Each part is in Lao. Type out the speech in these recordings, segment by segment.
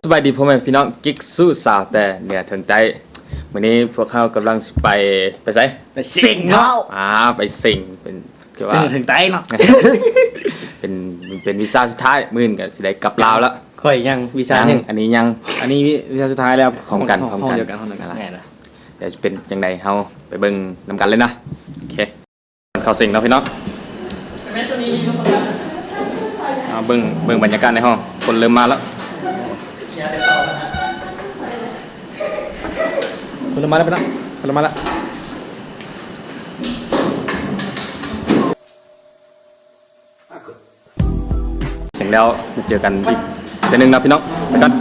ສະບາຍດີພໍ່ແມ່ພີ່ນ້ອງ ກິກຊູສາວແຕ່ເໜືອເຖິງໃຕ້. ມື້ນີ້ພວກເຮົາກຳລັງຊິໄປ ໄປໃສ? ໄປເສັງເນາະ. ອ່າ ໄປເສັງ ເປັນ ຄືວ່າ ເໜືອເຖິງໃຕ້ເນາະ. ເປັນ ເປັນວິຊາສຸດທ້າຍ ມື້ອື່ນກໍຊິໄດ້ກັບລາວແລ້ວ. ຂ້ອຍຍັງວິຊາໜຶ່ງ ອັນນີ້ຍັງ ອັນນີ້ວິຊາສຸດທ້າຍແລ້ວ. ພ້ອມກັນ ພ້ອມກັນ ຫ້ອງດຽວກັນ ຫ້ອງດຽວກັນ. ແມ່ນລະ. ດຽວຊິເປັນຈັ່ງໃດ ເຮົາໄປເບິ່ງນຳກັນເລີຍເນາະ. ໂອເຄ. ເຂົ້າເສັງເນາະພີ່ນ້ອງ. ເອົາເບິ່ງ ເບິ່ງບັນຍາກາດໃນຫ້ອງ ຄົນເລີ່ມມາແລ້ວ. ຄົນເລີ່ມມາແລ້ວພີ່ນ້ອງ ຄົນເລີ່ມມາແລ້ວ. ເສັງແລ້ວ ມາເຈີກັນອີກເທື່ອໜຶ່ງເນາະພີ່ນ້ອງ. ໄປກ່ອນ.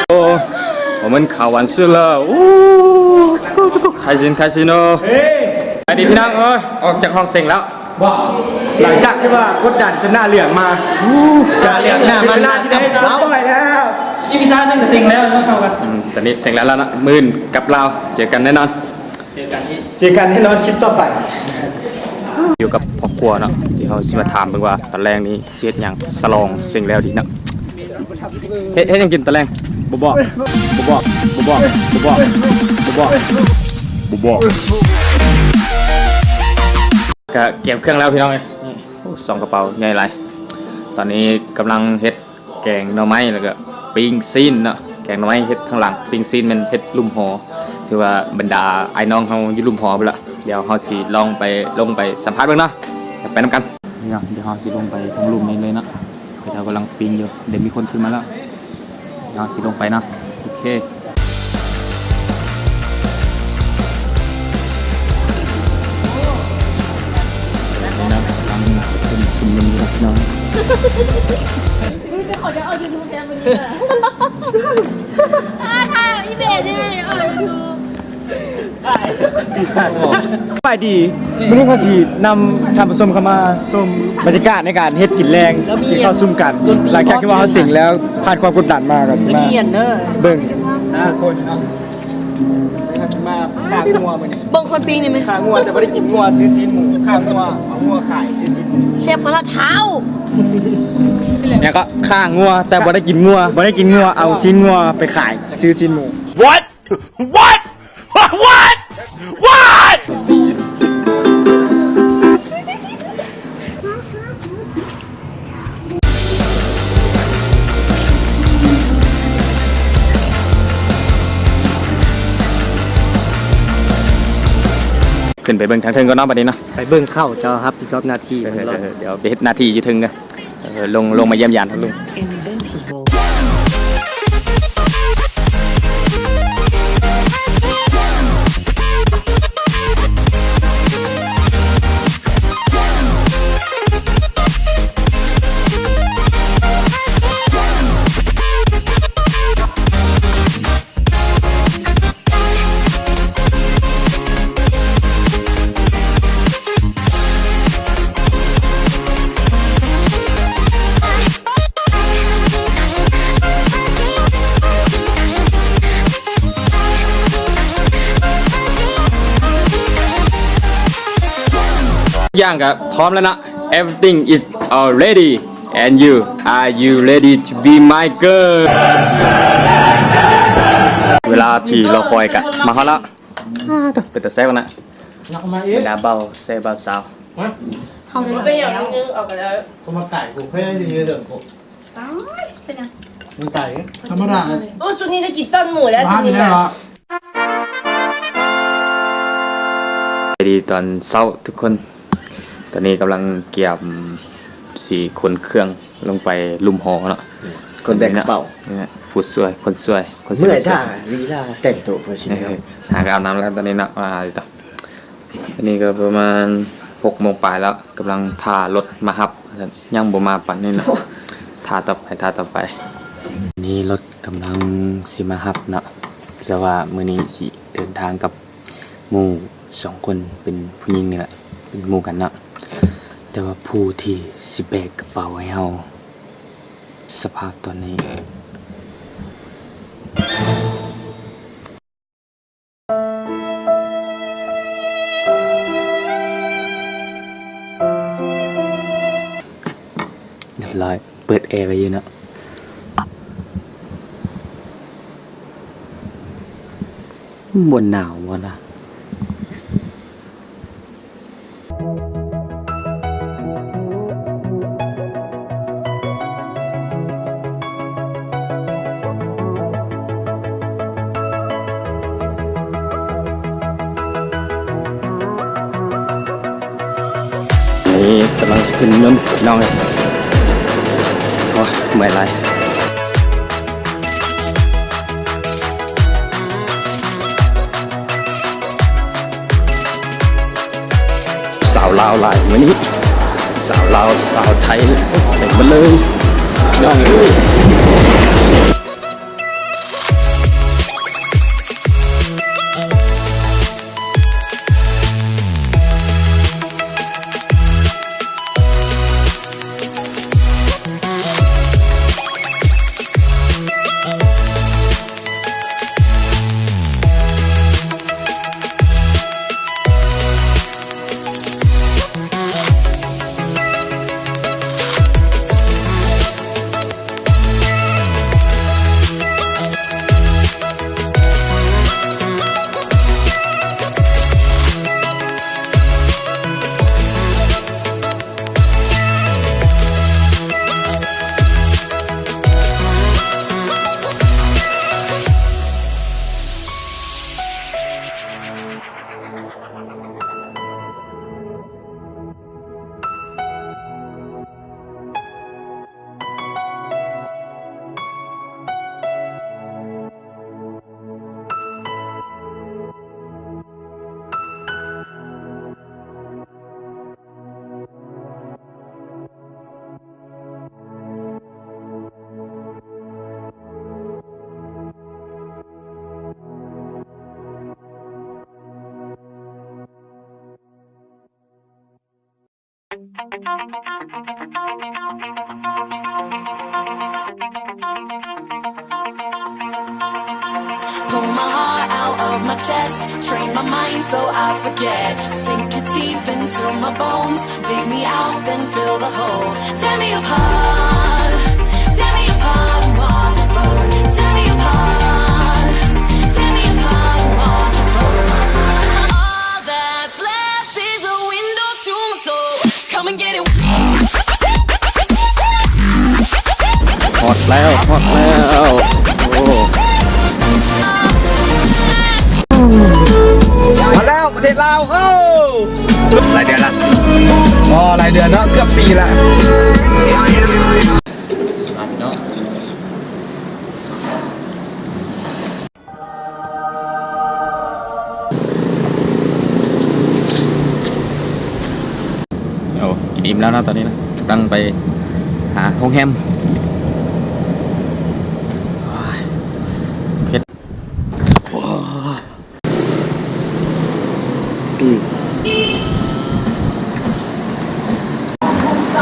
ໂອ້ ບໍ່ແມ່ນຂາວຫວານຊື່ລະ. ໂອ້ ໄຄຊິນ ໄຄຊິນໂນ. ສະບາຍດີພີ່ນ້ອງເອີຍ ອອກຈາກຫ້ອງເສັງແລ້ວ. ບໍ່ ຫຼັງຈາກທີ່ວ່າກົດດັນຈົນໜ້າເຫຼືອງມາ ໜ້າເຫຼືອງ ໜ້າມັນ ເວລາທີ່ໄດ້ ເອົາ ໄປແລ້ວ. ອີກວິຊາໜຶ່ງກໍເສັງແລ້ວເນາະ ເຂົ້າກັນ. ອືມ ຕອນນີ້ເສັງແລ້ວເນາະ ມື້ອື່ນກັບລາວ ເຈີກັນແນ່ນອນ. ເຈີກັນທີ່ ເຈີກັນແນ່ນອນຄລິບຕໍ່ໄປ. ຢູ່ກັບພໍ່ຄົວເນາະ ທີ່ເຮົາຊິມາຖາມເບິ່ງວ່າຕອນແລງນີ້ຊິເຮັດຫຍັງ ສະຫຼອງເສັງແລ້ວດີເນາະ. ເຮັດ ເຮັດຫຍັງກິນຕອນແລງ? ບໍ່ບອກ ບໍ່ບອກ ບໍ່ບອກ ບໍ່ບອກ ບໍ່ບອກ ບໍ່ບອກ. ກະກຽມເຄື່ອງແລ້ວພີ່ນ້ອງເອີຍ. ໂອ້ ສອງກະເປົາໃຫຍ່ຫຼາຍ. ຕອນນີ້ກຳລັງເຮັດແກງໜໍ່ໄມ້ ແລ້ວກະປີ້ງຊີ້ນເນາະ. ແກງໜໍ່ໄມ້ເຮັດທາງຫຼັງ ປີ້ງຊີ້ນແມ່ນເຮັດລຸ່ມຫໍ. ຖືວ່າບັນດາອ້າຍນ້ອງເຮົາຢູ່ລຸ່ມຫໍພຸ້ນລະ. ດຽວເຮົາຊິລອງໄປ ລົງໄປສຳພາດເບິ່ງເນາະ. ໄປນຳກັນ. ນີ້ເນາະ ດຽວເຮົາຊິລົງໄປທາງລຸ່ມນີ້ເລີຍເນາະ. ເຂົາເຈົ້າກຳລັງປີ້ງຢູ່ ເດີມີຄົນຂຶ້ນມາແລ້ວ. ເຮົາຊິລົງໄປເນາະ. ໂອເຄ ນີ້ເນາະ ກຳລັງປະຊຸມຊຸມນຸມຢູ່ເນາະພີ່ນ້ອງ. ເຂົາຈະເອົາຢູທູບແຊນມື້ນີ້ລະ. ຖ້າອີເມຈນີ້ເອົາຢູທູບ. ສະບາຍດີ ມື້ນີ້ເຮົາຊິນຳທ່ານຜູ້ຊົມເຂົ້າມາຊົມບັນຍາກາດໃນການເຮັດກິນແລງ ກິນເຂົ້າຊຸມກັນ. ຫຼັງຈາກທີ່ວ່າເຮົາເສັງແລ້ວ ຜ່ານຄວາມກົດດັນມາ ກໍຊິມາເບິ່ງ ອ່າ ຄົນເນາະ. ເຮົາຊິມາຂ້າງົວມື້ນີ້ ເບິ່ງຄົນປີ້ງນີ້ແມ່ນ ຂ້າງົວ ແຕ່ບໍ່ໄດ້ກິນງົວ ຊື້ຊີ້ນໝູ. ຂ້າງົວ ເອົາງົວຂາຍ ຊື້ຊີ້ນໝູ. ແຊບຂະໜາດທ້າວ ແລ້ວກໍຂ້າງົວ ແຕ່ບໍ່ໄດ້ກິນງົວ ບໍ່ໄດ້ກິນງົວ ເອົາຊີ້ນງົວໄປຂາຍ ຊື້ຊີ້ນໝູ. What? What? What? What? ຂຶ້ນໄປເບິ່ງທາງເທິງກ່ອນເນາະ ບັດນີ້ເນາະ. ໄປເບິ່ງເຂົາເຈົ້າຮັບຜິດຊອບໜ້າທີ່ເພິ່ນເລີຍ. ເອີ ດຽວໄປເຮັດໜ້າທີ່ຢູ່ເທິງເດີ. ເອີ ລົງ ລົງມາຢ້ຽມຢາມທາງລຸງ. ທຸກຢ່າງກໍພ້ອມແລ້ວເນາະ. Everything is all ready and you, are you ready to be my girl? ເວລາທີ່ລໍຄອຍກໍມາຮອດແລ້ວ. ເປັນຕາແຊບນະ ບັນດາບ່າວແຊບບ່າວສາວ. ເຮົາໄດ້ ເປັນຫຍັງ ອອກໄປແລ້ວ. ເຂົາມາຂາຍ ກູເຄີຍຢູ່ເດີ ຕາຍ ເປັນຫຍັງ ມັນຕາຍ ທຳມະດາ. ໂອ້ ຊຸດນີ້ໄດ້ກິນຕ້ອນໝູແລ້ວ ຊຸດນີ້ນະ. ສະບາຍດີຕອນເຊົ້າທຸກຄົນ. ຕອນນີ້ກຳລັງກຽມຊິຂົນເຄື່ອງລົງໄປລຸ່ມຫໍເນາະ. ຄົນແບກກະເປົາ ຜູ້ຊ່ວຍ ຄົນຊ່ວຍ ຄົນຊ່ວຍ. ເມື່ອຍຖ້າລີລາແຕ່ງໂຕເພື່ອຊິ ຫາກະອາບນ້ຳແລ້ວຕອນນີ້ເນາະ. ມາ ອັນນີ້ກໍປະມານຫົກໂມງປາຍແລ້ວ ກຳລັງຖ້າລົດມາຮັບ ຍັງບໍ່ມາປານນີ້ເນາະ. ຖ້າຕໍ່ໄປ ຖ້າຕໍ່ໄປ. ນີ້ລົດກຳລັງຊິມາຮັບເນາະ ແຕ່ວ່າມື້ນີ້ຊິເດີນທາງກັບໝູ່ສອງຄົນ ເປັນຜູ້ຍິງນີ້ແຫຼະ ເປັນໝູ່ກັນເນາະ. ແຕ່ວ່າຜູ້ທີ່ຊິແບກກະເປົາໃຫ້ເຮົາ ສະພາບຕອນນີ້ ເປີດແອໄວ້ຢູ່ເນາະ. ມັນບໍ່ໜາວບໍ່ລະ? ນີ້ກຳລັງຊິຂຶ້ນຍົນພີ່ນ້ອງເອີຍ. ໂອ້ຍ ເມື່ອຍຫຼາຍ. ສາວລາວຫຼາຍມື້ນີ້ ສາວລາວ ສາວໄທ ເຕັມໝົດເລີຍ ພີ່ນ້ອງເອີຍ. Pull my heart out of my chest, train my mind so I forget. Sink your teeth into my bones, dig me out, then fill the hole. Tear me apart, tear me apart and watch it burn. Tear me apart, tear me apart and watch it burn. All that's left is a window to my soul. Come and get it. ຮອດແລ້ວ ຮອດແລ້ວ ໂອ້ ມາແລ້ວ ປະເທດລາວ ໂອ້ ຫຼາຍເດືອນລະ ອໍ ຫຼາຍເດືອນເນາະ ເກືອບປີລະ ເນາະ. ໂອ້ ກິນອີ່ມແລ້ວເນາະ ຕອນນີ້ນະ ກຳລັງໄປຫາໂຮງແຮມ. ໂອ້ຍ ເຜັດ ໂອ້ຍ ອືມ.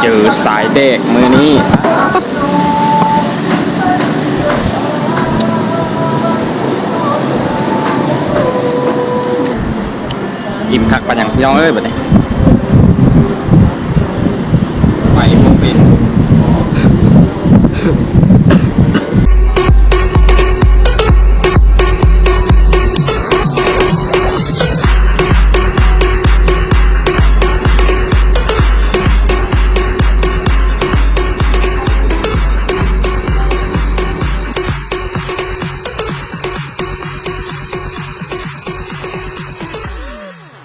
ເຈີສາຍແດກມື້ນີ້ ອີ່ມຄັກປານຫຍັງພີ່ນ້ອງເອີຍ ບັດນີ້ ໄປບໍ່ເປັນ.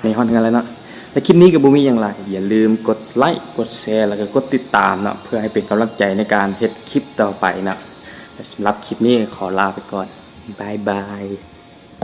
ນີ້ຮອດເຮືອນແລ້ວເນາະ ແລະ ຄລິບນີ້ກໍບໍ່ມີຫຍັງຫຼາຍ ຢ່າລືມກົດໄລ ກົດແຊ ແລ້ວກໍກົດຕິດຕາມເນາະ ເພື່ອໃຫ້ເປັນກຳລັງໃຈໃນການເຮັດຄລິບຕໍ່ໄປເນາະ ແລະ ສຳລັບຄລິບນີ້ຂໍລາໄປກ່ອນ ບາຍບາຍ.